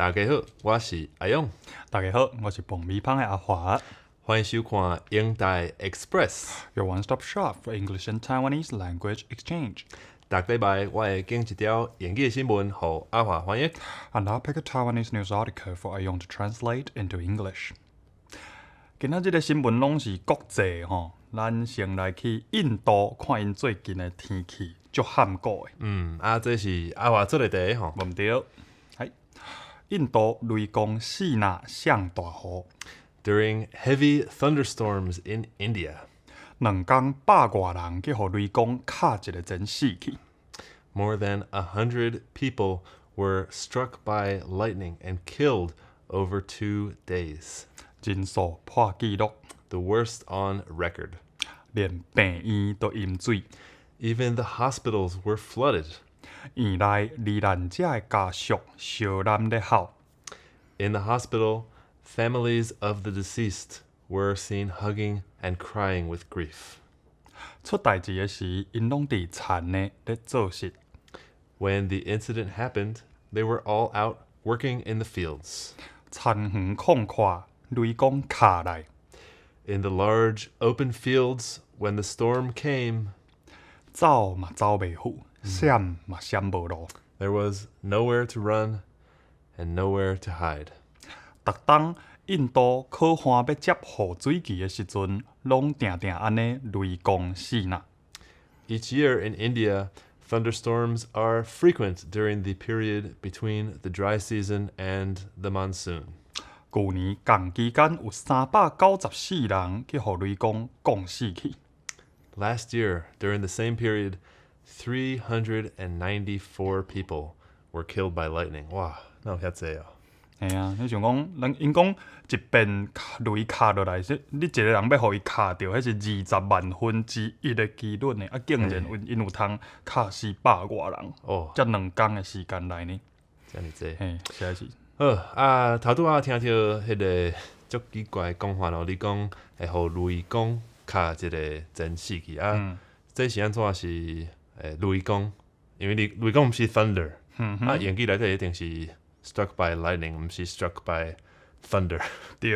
大家好，我是阿勇。大家好，我是爆米芳的阿華。歡迎收看英台 Express。 Your one-stop shop for English and Taiwanese language exchange. 逐禮拜我會揀一條英語的新聞，予阿華翻譯。 And I'll pick a Taiwanese news article for 阿勇 to translate into English. 今仔這個新聞攏是國際吼，咱先來去印度看𪜶最近的天氣，足罕古的。嗯，啊，這是阿華做的題吼。無毋對，係印度雷公四若摔大雨。 During heavy thunderstorms in India, 2工百外人去予雷公敲一个前死去。 more than 100 people were struck by lightning and killed over 2 days. 人數破紀錄。 The worst on record. 連病院都淹水。 Even the hospitals were flooded. 院內罹難者的家屬相攬咧哭。 In the hospital, families of the deceased were seen hugging and crying with grief. 出代誌的時，𪜶攏佇田呢咧做穡。 When the incident happened, they were all out working in the fields. 田園曠闊，雷公敲來。 In the large open fields, when the storm came, 走嘛走袂赴，閃嘛閃無路。 there was nowhere to run and nowhere to hide. 逐冬印度苦旱欲接雨水期的時陣，攏定定按呢雷公四若。 Each year in India, thunderstorms are frequent during the period between the dry season and the monsoon. 舊年仝期間有394人去予雷公摃死去。 Last year, during the same period, 394 people were killed by lightning. 哇，哪有遐濟哦？嘿啊，你想講，人𪜶講一遍雷敲落來，是你一個人欲予伊敲著，彼是20萬分之一的機率呢。啊，竟然有𪜶有通敲死百外人，才2工的時間內呢。遮爾濟。嘿，實在是。好啊，頭拄仔聽著彼個足奇怪的講法哦，你講會予雷公敲一個前死去啊？這是按怎是雷公？因為你雷公毋是 thunder，啊，英語內底一定是 struck by lightning，毋是 struck by thunder。對，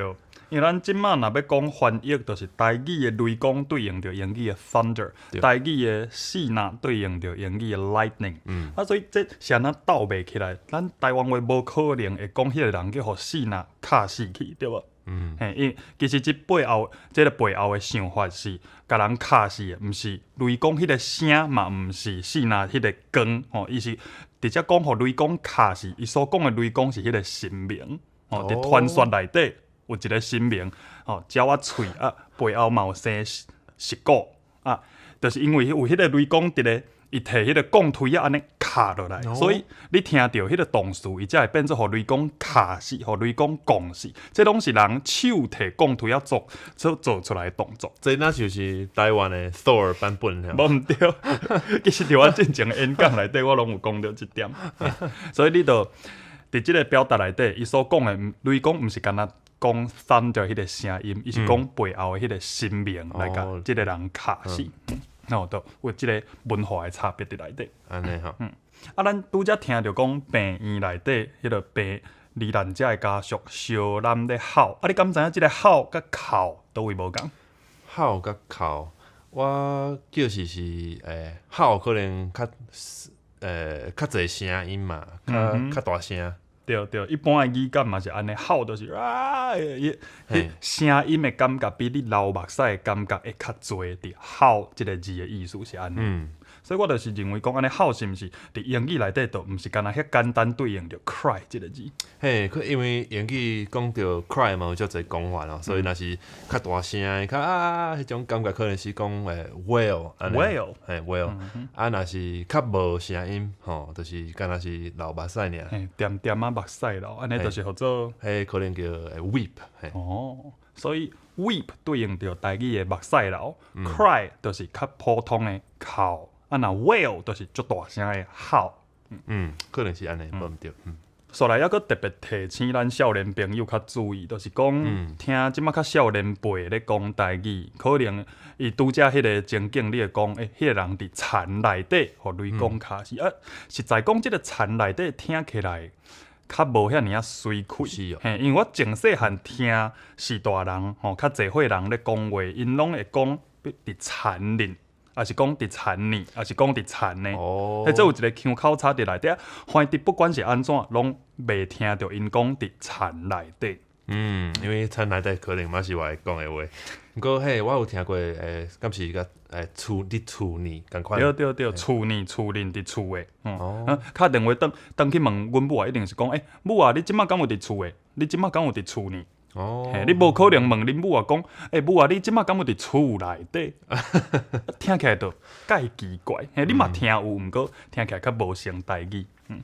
因為咱這馬若欲講翻譯，就是台語的雷公對應著英語的 thunder，台語的四若對應著英語的 lightning。啊，所以這是按怎鬥袂起來？咱台灣話無可能會講彼個人去予四若敲死去，對無？嘿，因其實這背後，這個背後的想法是，共人敲死的，毋是雷公彼個聲嘛，毋是四若彼個光吼，伊是直接講予雷公敲死。伊所講的雷公是彼個神明，吼，佇傳說內底有一個神明，吼，鳥仔喙啊，背後嘛有生石鼓啊，就是因為有彼個雷公佇咧，伊提彼個摃錘仔按呢敲落來，所以你聽著彼個動詞，伊才會變做予雷公敲死，予雷公摃死。這攏是人手提摃錘仔做所做出來的動作。這若就是台灣的 Thor 版本。無毋對，其實佇我進前的演講內底，我攏有講著這點。所以你就佇這個表達內底，伊所講的雷公毋是干焦講 thunder 彼個聲音，伊是講背後的彼個神明來共這個人敲死。哦，就有這個文化的差別佇內底。按呢吼。啊，咱拄才聽著講病院內底彼個病罹難者的家屬相攬咧哭，啊，你敢知影這個哭佮哭佗位無仝？哭佮哭，我叫是哭可能較濟聲音嘛，較大聲。對對，一般的語感嘛是按呢，吼就是啊，伊彼聲音的感覺比你流目屎的感覺會較濟。佇吼這個字的意思是按呢。所以我就是認為講按呢吼是毋是佇英語內底就毋是干焦遐簡單對應著 cry 這個字。嘿，佢因為英語講著 cry 嘛有足濟講法咯，所以若是較大聲的，較啊彼種感覺可能是講wail 按呢。 wail。嘿 wail，啊若是較無聲音吼，就是敢若是流目屎爾。嘿，恬恬仔目屎流，按呢就是號做。彼可能叫weep。嘿。哦，所以 weep 對應著台語的目屎流，cry 就是較普通的哭，啊若 wail 就是足大聲的哭。嗯，可能是按呢，無毋對。紲來猶閣特別提醒咱少年朋友較注意，就是講聽這馬較少年輩咧講台語，可能伊拄才彼個情景，你會講，欸，彼個人佇田內底，予雷公敲死。啊，實在講，這個田內底聽起來，較無遐爾仔隨氣。嘿，因為我從細漢聽序大人吼，較濟歲人咧講話，𪜶攏會講佇田裡，抑是講佇田呢，抑是講佇田呢。彼這有一個腔口差佇內底，反正不管是按怎，攏袂聽著𪜶講佇田內底。嗯，因為田內底可能嘛是我會講的話。毋過嘿，我有聽過，敢是共厝佇厝呢仝款。對對對，厝呢厝裡佇厝的，嗯。敲電話轉轉去問阮母啊，一定是講，母啊，你這馬敢有佇厝的？你這馬敢有佇厝呢？嘿，你無可能問恁母啊講，母啊，你這馬敢有佇厝內底？聽起來就蓋奇怪。嘿，你嘛聽有，毋過聽起來較無像台語。嗯。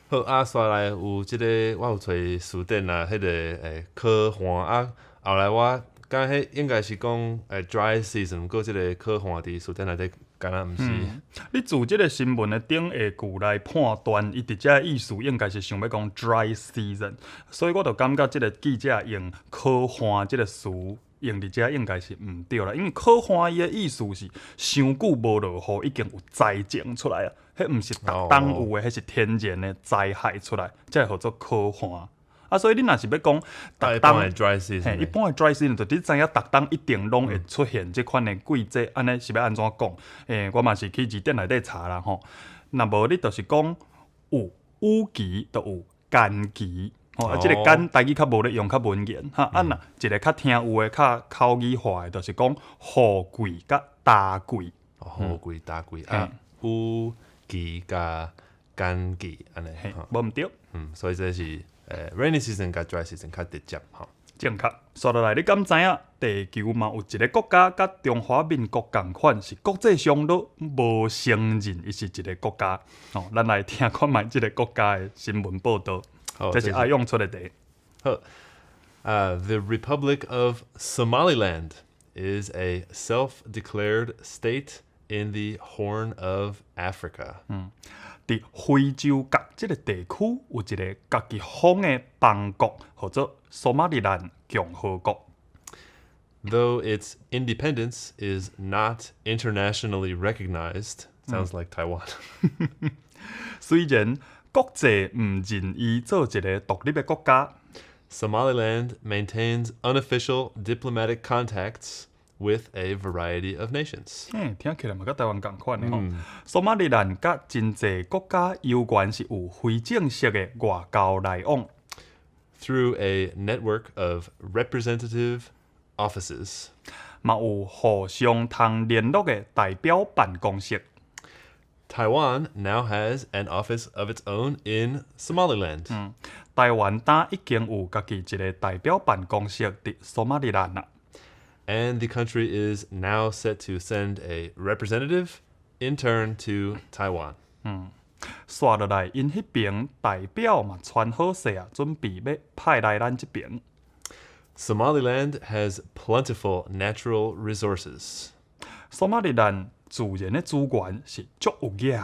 好啊，煞來有這個，我有揣辭典啊，彼個可旱啊，後來我感覺彼應該是講dry season，毋過這個可旱佇辭典內底敢若毋是。你自這個新聞的頂下句來判斷，伊佇遮意思應該是想欲講 dry season，所以我就感覺這個記者用可旱這個詞用佇遮應該是毋對啦，因為可旱伊的意思是傷久無落雨，已經有災情出來啊。彼毋是逐冬有的，彼是天然的災害出來，才會號做可旱。啊，所以你若是欲講逐冬，嘿，一般的 dry season 就你知影逐冬一定攏會出現這款的季節，按呢是欲按怎講？我嘛是去字典內底查啦吼。若無你就是講有雨季，就有乾季。吼，啊，這個乾台語較無咧用，較文言哈。啊，若一個較聽有的、較口語化的，就是講雨季佮乾季。雨季、乾季啊，雨季佮乾季按呢，無毋對。嗯，所以這是rainy season 佮 dry season 較直接吼。正確。煞落來，你敢知影地球嘛有一個國家佮中華民國仝款，是國際上都無承認伊是一個國家。吼，咱來聽看覓這個國家的新聞報導。這是阿勇出的題。好，The Republic of Somaliland is a self-declared state in the Horn of Africa。佇非洲角這個地區有一個家己封的邦國，號做索馬里蘭共和國。 Though its independence is not internationally recognized, sounds like Taiwan. 雖然國際毋認伊做一個獨立的國家，Somaliland maintains unofficial diplomatic contacts with a variety of nations。嘿，聽起來嘛佮台灣仝款的吼。索馬里蘭佮真濟國家猶原是有非正式的外交來往。 Through a network of representative offices，嘛有互相通聯絡的代表辦公室。 Taiwan now has an office of its own in Somaliland。台灣今已經有家己一個代表辦公室佇索馬里蘭啦。 And the country is now set to send a representative in turn to Taiwan。煞落來，𪜶彼邊代表嘛傳好勢啊，準備欲派來咱這邊。 Somaliland has plentiful natural resources。索馬里蘭自然的資源是足有額的。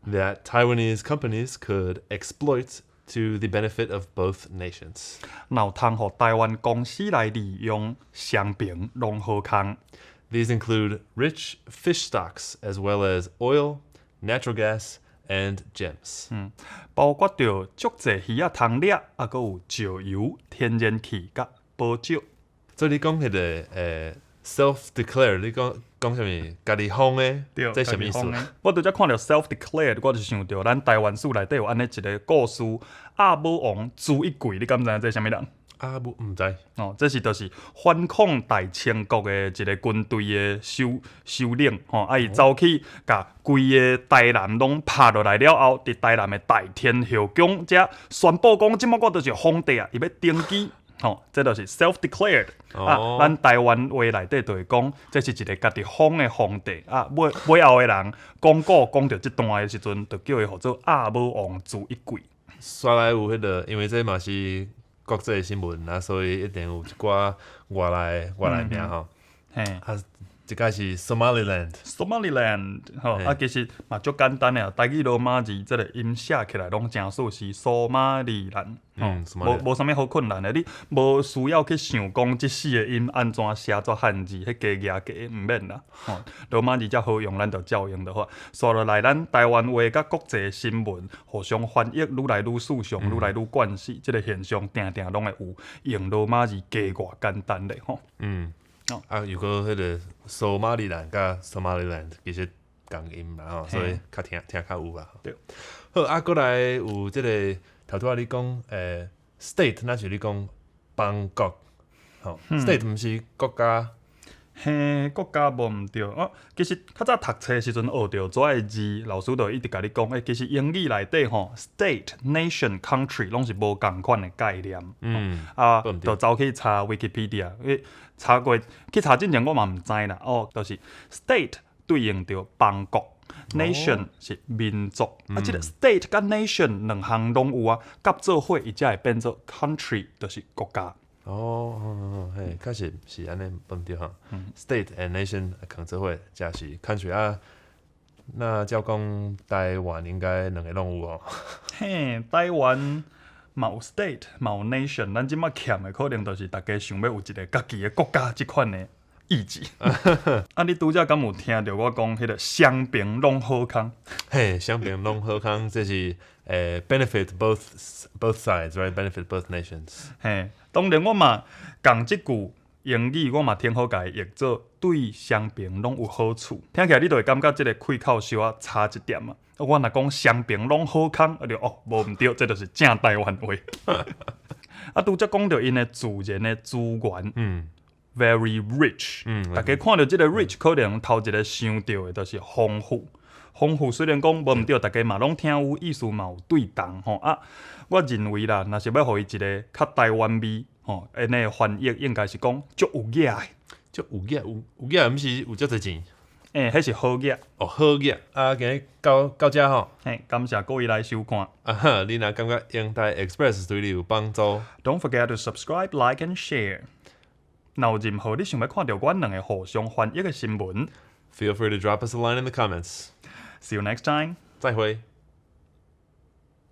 That Taiwanese companies could exploit to the benefit of both nations。若有通予台灣公司來利用，雙邊攏好康。 These include rich fish stocks as well as oil, natural gas, and gems。包括著足濟魚仔通掠，抑閣有石油、天然氣佮寶石。所以你講彼個self-declared，你講講啥物？家己封的，這啥物意思？我拄才看著 self-declared，我就想著咱台灣史內底有按呢一個故事，鴨母王朱一貴，你敢知影這啥物人？鴨母毋知。哦，這是就是反抗大清國的一個軍隊的首首領，吼，啊，伊走去共規个台南攏拍落來了後，佇台南的大天后宮遮宣布講，這馬我就是皇帝啊，伊欲登基。吼，這就是 self-declared 啊！咱台灣話內底就會講，這是一個家己封的皇帝啊。尾尾後的人講古講著這段的時陣，就叫伊號做鴨母王朱一貴。煞來有彼個，因為這嘛是國際新聞啊，所以一定有一寡外來外來名吼。嘿。啊，這個是 Somaliland。 Somaliland 吼，啊，其實嘛足簡單的，台語羅馬字這個音寫起來攏誠似是索馬里蘭，無無啥物好困難的，你無需要去想講這四個音按怎寫做漢字，彼加額加毋免啦。吼，羅馬字遮好用，咱就照用就好。紲落來，咱台灣話佮國際新聞互相翻譯愈來愈順暢，愈來愈慣勢，這個現象定定攏會有，用羅馬字加偌簡單咧吼。啊，如果彼個索馬里蘭佮 Somaliland 其實仝音啦吼，所以較聽聽較有啦。對。好，啊，閣來有這個頭拄仔你講，state，若是你講邦國，吼，state 毋是國家。嘿，國家無毋對哦。其實較早讀冊時陣學著遮的字，老師就一直共你講，其實英語內底吼，state、nation、country 攏是無仝款的概念。啊，就走去查 Wikipedia，去查過去查之前我嘛毋知啦。哦，就是 state 對應著邦國，nation 是民族。啊，這個 state 佮 nation 兩項攏有啊，夾做伙伊才會變做 country，就是國家。哦，嘿，確實是按呢，無毋對吼。State and nation 囥做伙，才是 country 啊。那照講台灣應該兩個攏有哦。嘿，台灣嘛有 state，嘛有 nation，咱這馬欠的可能就是大家想欲有一个家己的國家這款的意志。啊，你拄才敢有聽著我講彼個雙爿攏好康？嘿，雙爿攏好康，這是benefit both sides，right？benefit both nations。嘿，當然我嘛仝這句英語，我嘛挺好共伊譯做對雙爿攏有好處。聽起來你就會感覺這个氣口小可差一點啊。我若講雙爿攏好康，啊就哦，無毋對，這就是正台灣話。啊，拄才講著𪜶的自然的資源，very rich。大家看著這个 rich，可能頭一個想著的就是豐富。豐富雖然講無毋對，大家嘛攏聽有意思嘛有對同吼啊。我認為啦，若是欲予伊一个較台灣味吼，按呢翻譯應該是講足有額的。足有額，有額，毋是有足濟錢？欸，彼是好額。哦，好額啊！今日到遮吼。嘿，感謝各位來收看。啊哈，你若感覺英台 Express 對你有幫助，Don't forget to subscribe, like and share。若有任何你想欲看著阮兩个互相翻譯的新聞，Feel free to drop us a line in the comments。 See you next time。再會。